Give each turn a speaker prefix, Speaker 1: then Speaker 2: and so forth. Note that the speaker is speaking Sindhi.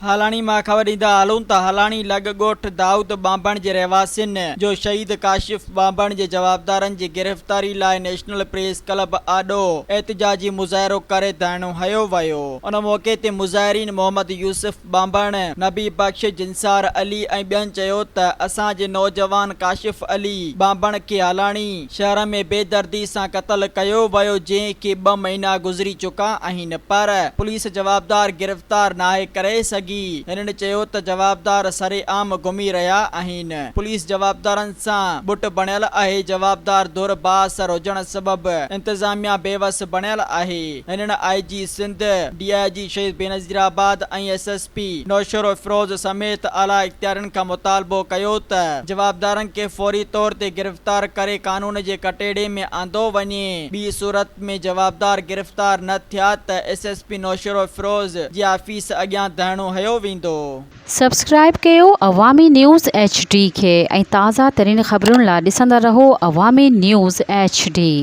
Speaker 1: هالاڻي مان خبر ڏيندا هلون ته هالاڻي لڳ ڳوٺ دائود ٻانڀڻ جي رهواسين جو شهيد ڪاشف ٻانڀڻ جي جوابدارن جي گرفتاري لاء نيشنل پريس ڪلب آڏو احتجاجي مظاهرو ڪري ڌرڻو هنيو ويو. ان موقعي تي مظاهرين محمد يوسف ٻانڀڻ، نبي بخش، جنسار علي ۽ ٻين چيو ته اسان جي نوجوان ڪاشف علي ٻانڀڻ کي هالاڻي شهر ۾ بيدردي سان قتل ڪيو ويو جنهن کي ٻه مهينا گذري چڪا آهن پر پوليس جوابدار گرفتار ناهي ڪري سگهي هنن چيو ته جوابدار سرعام گهمي رهيا آهن پوليس جوابدارن سان ٻٽ بڻيل آهي جوابدار ڌر بااثر هجڻ سبب انتظاميا بيوس بڻيل آهي هنن I G Sindh D I G Shaheed Benazirabad ۽ S S P Naushahro Feroze سميت اعليٰ اختيارين کان مطالبو ڪيو ته جوابدارن کي فوري طور تي گرفتار ڪري قانون جي ڪٽهڙي ۾ آندو وڃي ٻي صورت ۾ جوابدار گرفتار نه ٿيا ته ايس ايس پي نوشهروفيروز جي آفيس اڳيان ڌرڻو هنيو ويندو.
Speaker 2: سبسڪرائيب ڪيو عوامي نيوز ايڇ ڊي کي ۽ تازه ترين خبرن لا ڏسندا رهو عوامي نيوز ايڇ ڊي.